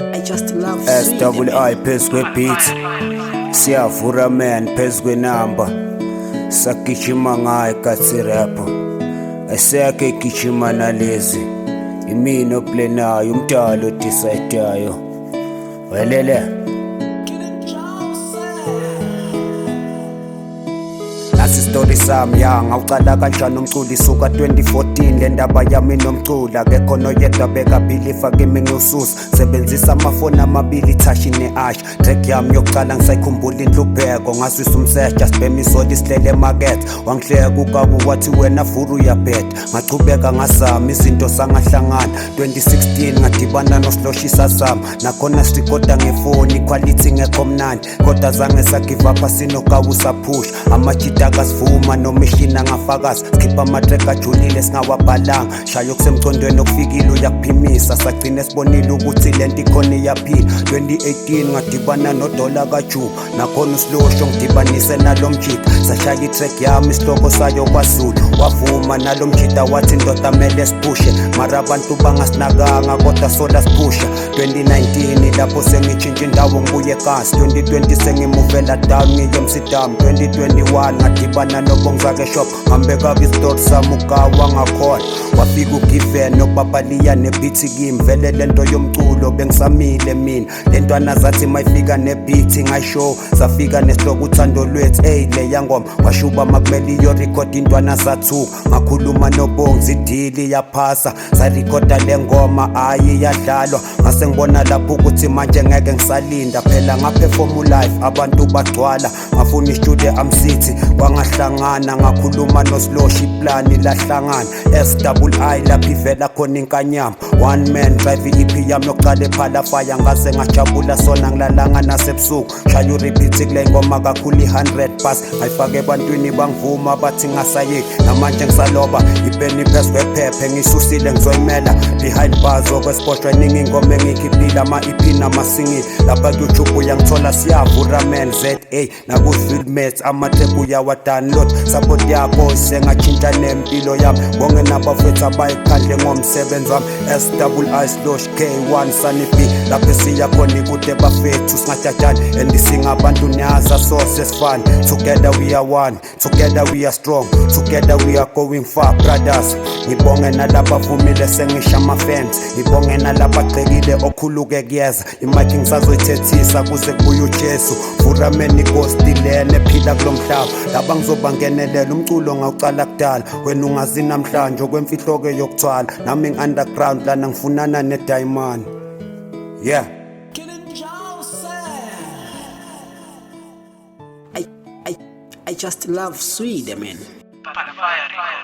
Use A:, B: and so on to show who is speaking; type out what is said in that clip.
A: I just love
B: S
A: Sweden,
B: double I
A: man.
B: phezu kwe-beat, siyavura man phezu kwenamba, sagijima ngayo kathi rapper ayisekho igijima nalezi, imina oplenayo umdala odecidayo welele. Nasi story sami ya ngawucala kanjani umculo isuka 2014. Le ndaba yami nomculo akekho noyedwa bekabhilifa kimi, ngiwususa sebenzisa amafoni amabili, ithashi ne-ash. Track yami yokucala ngisayikhumbula, inhlupheko ngazwisa umsesha, sibhema isoli sihlele emakethe, wangihleka ukabu wathi wena furu uyabheda. Ngachubeka ngazama izinto sangahlangana. 2016 ngadibana nosloshisa sami, nakhona sirikhoda ngefoni, iquality ngekho mnandi, kodwa zange sagive up, sinokawu saphusha amajita akasivuma nomishini angafakazi, sikhipha amatrack ajulile singawabhalanga, shaya okusemcondweni okufikile uyakuphimisa, sagcine sibonile ukuthi lento ikhona iyaphila. 2018 ngadibana nodola kajuba, nakhona usilosho ngidibanise nalo mjita, sashaya itrack yami isihloko sayo KwaZulu, wavuma nalo mjita wathi ndoda mele siphushe, mara abantu bangasinakanga kodwa sola siphusha. 2019 lapho sengitshintsha indawo ngibuye kasi. 2020 sengimuvela down ngiye emsidamu. 2021 ngadibana nobongzake shop, ngambeka kwistori sami ugawa ngakhona, wafika ugiven nobabaliya nebeat kimi, vele lento yomculo bengisamile mina. Lentwana zathi mayifika nebeat ngayishow, safika nesihloko uthando lwethu, ey leya ngoma kwashuba makumele iyorekhod, intwana sathuka, ngakhuluma nobongs idili yaphasa, sarekhoda le ngoma ayi yadlalwa. Ngase ngibona lapho ukuthi manje ngeke ngisalinda phela, ngaperform live abantu bagcwala, ngafuna istudio amcity kwangahlangana, ngakhuluma noslosh iplani lahlangana, S double I lapho ivela khona inkanyamba, one man drive i-EP yami yokuqala ephala fire, ngase ngajabula sona ngilalanga nasebusuku, shaya urepeat kule ngoma kakhulu i-100 pass, ngayifaka ebantwini bangivuma bathi ngasayeki, namanje ngisaloba ipeni phezu kwephepha, ngisusile ngizoyimela behind bars okwesiboshwa, iningi ingoma engiyikhiphile, ama-EP namasingle, lapha ku-YouTube uyangithola siyavura man ZA, naku-Filmmates amatrack uyawa-download. Support yakho sengatshintsha nempilo yami, bonke nabafethu abayikhandle ngomsebenzi wami. S double I slash K1 Sunny B, lapho esiya khona ikude bafethu, singajajani and singabantu niyaza sose sifane. Together we are one, together we are strong, together we are going far, brothers. Ngibonge nalabavumile sengisha ama-fans, ngibonge nalabagxekile, okhuluke kuyeza imakhi, ngisazoyithethisa kuze kubuye uJesu. Vurameni ghost lena ephila kulo mhlaba, laba ngizobangenelela, umculo ngawucala kudala, wena ungazi namhlanje okwemfihlo-ke yokuthwala, nami ngi-underground lana ngifunana ne-diamond, yeah.
A: I just love Sweden, man.
C: Fire.